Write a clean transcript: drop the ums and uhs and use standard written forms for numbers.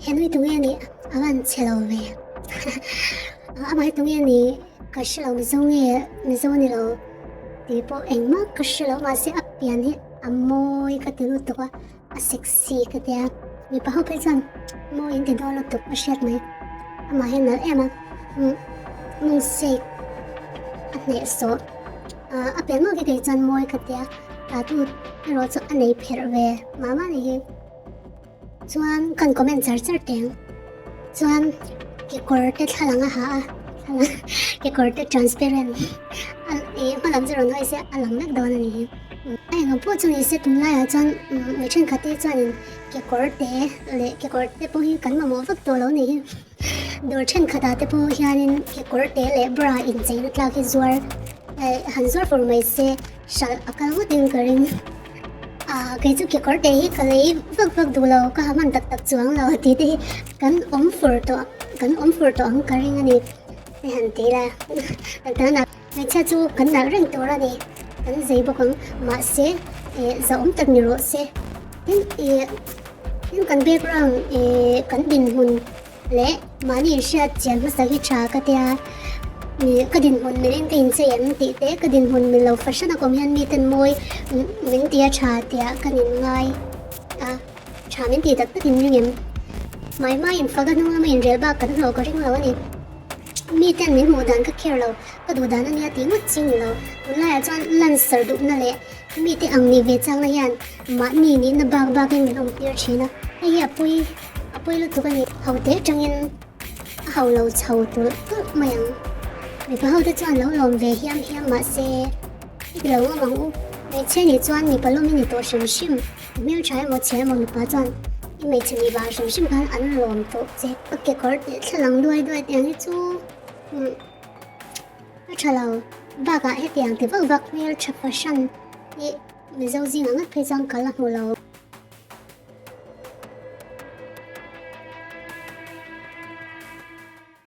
He nui tu nge nih a van chhe lo ve. Amah hi tu nge nih ka hre lo Mizo nge Mizo ni lo tih pawh engmah ka hre lo mahse a pian hi a mawi ka ti lutuk a a sexy ka tia mipa ho phei chuan mawi in ti dawn lutuk a hriat mai amah hi a nalh em a mung shake a hneh sawh a pian mawk hi kei chuan mawi ka tia tattoo erawh chu a nei pherh ve mah mah ni hi. Chuan kan comment char char teng. Chuan kekawr te thla lang a ha a, thla lang kekawr te transparent a ih hma lam chu rawn hawi se a lang vek dawn a ni hi. A engah pawh chu ni se tunlaiah chuan mi thenkhat te chuanin kekawr te leh kekawr te pawh hi kan mamawh vak tawh lo ni hi. Dawr thenkhatah te pawh hianin kekawr te leh bra incheina tlak hi zuar han zuar fur mai se hralh a kal ngawtin ka ring. Ah kei chu kekawr te hi ka lei vak vak duh lo ka ha hman tak tak chuang lo tih te hi kan awm fur tawh kan awm fur tawh ang ka ring a ni hei han ti ila kan tan ah hmeichhia chu kan nalh reng tur a ni kan zei bawk ang mahse eh zahawm tak ni rawh se tin ih tin kan background ih kan dinhmun Leh mahni inhriat chian hmasa hi tha ka tia, mi ka dinhmun milin ka inchei em tih te, ka dinhmun mil lo fahran a kawm hian miten mawi min ti a tha tia ka nin ngai a, tha min tih tak tak in ring em? Hmai hmai in fak a hnung lama inrel bak kan hlawh ka ring lo a ni. Miten min hmuh dan ka care lo, ka duh dan a nia tih ngawt ching ni lo. Tunlaiah chuan lansar duhna leh mite ang nih ve changna hian mahni nihna bak bakin min awmtir thin a, hei hi a pawi. A pawi lutuk a ni. Ho te atangin a ho lo chho tulh tulh mai ang. Mipa ho te chuan lo lawm ve hiam hiam mahse i ti lo ngam ang u. Hmeichhia nih chuan mipa lawm i ni tawh hrim hrim. I hmeltha emaw chhia emaw mipa chuan i hmeichhe nih vang hrim hrim khan an lawm tawh che. Ka kekawr tih thla lang duai duai tiang hi chu a tha lo. Bakah hetiang ti vak vak hmeltha fahran hi Mizo zingah ngat phei chuan kal a hmu lo.